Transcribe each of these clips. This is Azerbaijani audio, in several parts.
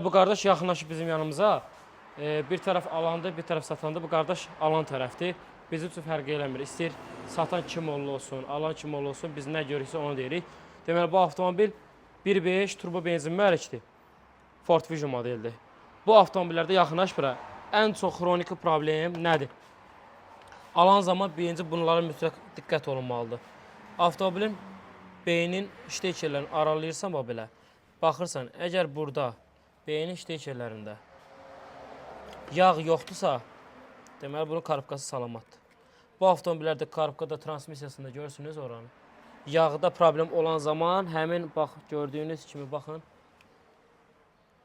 Bu qardaş yaxınlaşıb bizim yanımıza. Bir tərəf alandır, bir tərəf satandır. Bu qardaş alan tərəfdir. Bizim üçün fərq eləmir. İstəyir satan kim olsun, alan kim olsun, biz nə görürüksə onu deyirik. Deməli bu avtomobil 1.5 turbo benzin mühərrikdir. Ford Fusion modeldir. Bu avtomobillərdə yaxınlaş bura. Ən çox xroniki problem nədir? Alan zaman birinci bunlara mütləq diqqət olunmalıdır. Avtomobilin beynin ştekerlərini aralayırsan bax belə. Baxırsan, əgər burada beynin ştekerlərində yağ yoxdursa, deməli bunun korobkası salamatdır. Bu avtomobillərdə korobkada transmissiyasında görürsünüz oranı. Yağda problem olan zaman həmin bax gördüyünüz kimi baxın.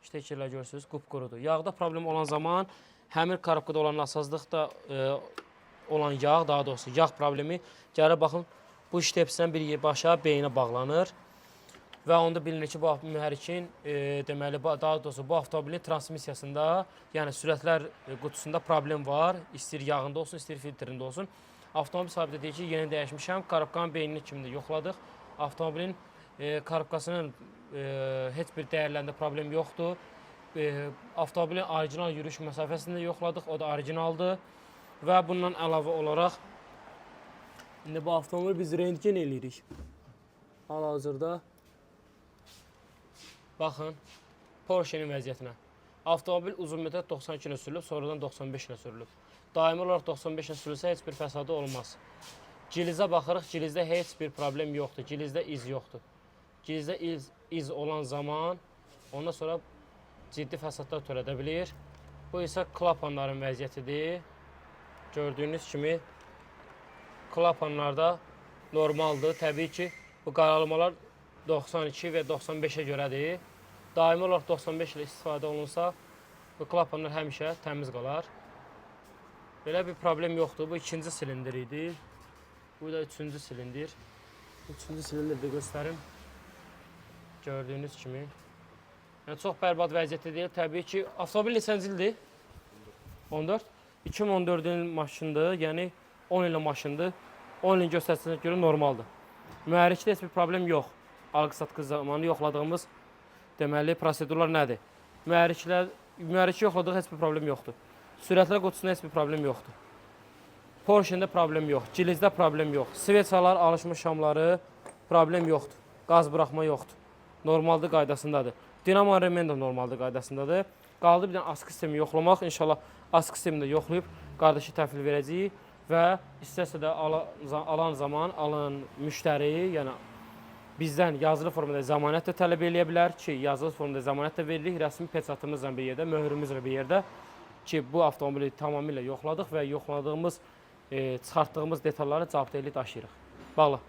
Ştekerlər görürsünüz, qupqurudur. Yağda problem olan zaman həmin korobkada olan nasazlıqda olan yağ, daha doğrusu yağ problemi gəlir baxın bu ştepsdən bir başa beyinə bağlanır. Və onda bilinir ki, bu mühərrikin deməli daha doğrusu bu avtomobilin transmissiyasında, yəni sürətlər qutusunda problem var. İstəyir yağında olsun, istəyir filtrində olsun. Avtomobil sahibi də deyir ki, yeni dəyişmişəm. Korobkanın beynini kimi də yoxladıq. Avtomobilin korobkasının heç bir dəyərlərində problem yoxdur. Avtomobilin orijinal yürüyüş məsafəsini də yoxladıq. O da orijinaldır. Və bundan əlavə olaraq indi bu avtomobili biz rentgen eləyirik. Hal-hazırda baxın Porsche-nin vəziyyətinə. Avtomobil uzun müddət 92 ilə sürülüb, sonradan 95 ilə sürülüb. Daimi olaraq 95 ilə sürülsə heç bir fəsadı olmaz. Gilizə baxırıq, gilizdə heç bir problem yoxdur. Gilizdə iz yoxdur. Gilizdə iz olan zaman ondan sonra ciddi fəsadlar törədə bilir. Bu isə klapanların vəziyyətidir. Gördüyünüz kimi klapanlarda normaldır. Təbii ki, bu qaralmalar 92 və 95-ə görədir. Daimi olaraq 95 ilə istifadə olunsa, bu klapanlar həmişə təmiz qalar. Belə bir problem yoxdur. Bu ikinci silindir idi. Bu da üçüncü silindir. Üçüncü silindiri də göstərim. Gördüyünüz kimi. Yəni çox bərbad vəziyyətdə deyil. Təbii ki, avtomobil neçənci ildir? 14. 2014-cü il maşındır. Yəni 10 illik maşındır. 10 ilin göstəricisinə görə normaldır. Mühərrikdə heç bir problem yox. Alqı-satqı zamanı yoxladığımız deməli prosedurlar nədir? Mühərriki yoxladıq, heç bir problem yoxdur. Sürətlər qutusunda heç bir problem yoxdur. Porsche-də problem yox, Gilizdə problem yox. Sveçalar, alışma şamları problem yoxdur. Qaz buraxma yoxdur. Normaldır, qaydasındadır. Dinamo remen də normaldır, qaydasındadır. Qaldı bir dənə askı sistemi yoxlamaq. İnşallah askı sistemini də yoxlayıb qardaşı təhvil verəcəyik və istərsə də alan zaman alan müştəri, yəni bizdən yazılı formada zəmanət də tələb eləyə bilər ki, yazılı formada zəmanət də veririk, rəsmi peçatımızla bir yerdə, möhrümüzlə bir yerdə ki, bu avtomobili tamamilə yoxladıq və yoxladığımız, çıxartdığımız detalları cavabdehlik daşıyırıq. Bağla.